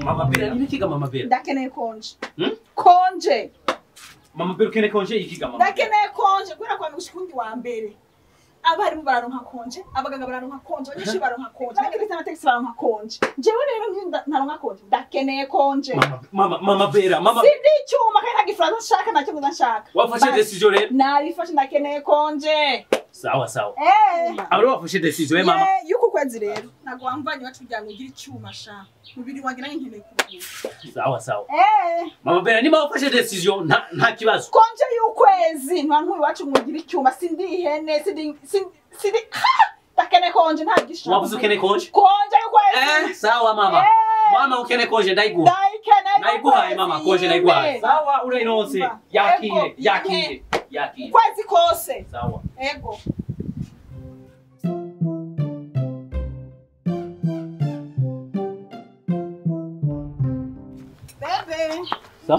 Mama Bella, nikiga Mama Bella. Ndakeneye congé. Congé. Mama Bella ukeneye congé ikiga mama. Ndakeneye congé kubera kwa gushikundi wa mbere. Abarimu bararonka congé, abaganga bararonka congé, abanyeshuri baronka congé, abakirisa n'abategesi baronka congé. Jewe rero ntaronka congé, ndakeneye congé. Mama Bella, mama. Sindi icyuma kandi nta gifaransa nshaka nta cyongereza nshaka. Wafashe decision rero? Nabifashe ndakeneye congé. Sawa sawa. Abari wafashe decision mama. Yuko kwezi rero ntago wamvanye iwacu kugira ngo ugire icyuma sha. Mubiri wanjye nanjye nkeneye kuruhuka. Sawa sawa. Mama Bella niba wafashe decision nta kibazo. Congé y'ukwezi nta iwacu ngo ugire icyuma sindi ihene sindi ndakeneye congé nta gisha. Wavuze ukeneye congé? Congé y'ukwezi. Sawa mama. Mama ukeneye congé ndayiguha. Ndayiguhaye mama congé ndayiguhaye. Sawa urayironse. Yakire yakire yakire. Ukwezi kose. Sawa. Ego. Bebe. Ça?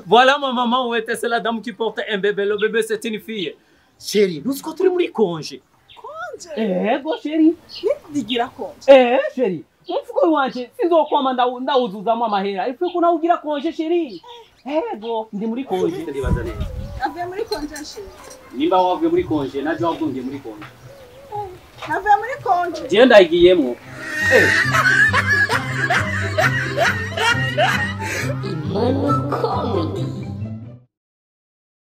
Voilà ma maman, où était, c'est la dame qui portait un bébé. Le bébé, c'est une fille. Chérie, nous sommes muri congé. Congé? Eh, go chérie. Ndigira congé. Eh, chérie. Umfuko wanje sinzokwama ndawuzuzamo amahera. Ifu ko nawugira congé chérie. Eh, go ndi muri congé. Ndibaza neza. Avuye muri congé chérie. Nimba wavuye muri congé, naje wavuye muri congé. Avuye muri congé. Je ndayigiyemo. Eh. Imanuka.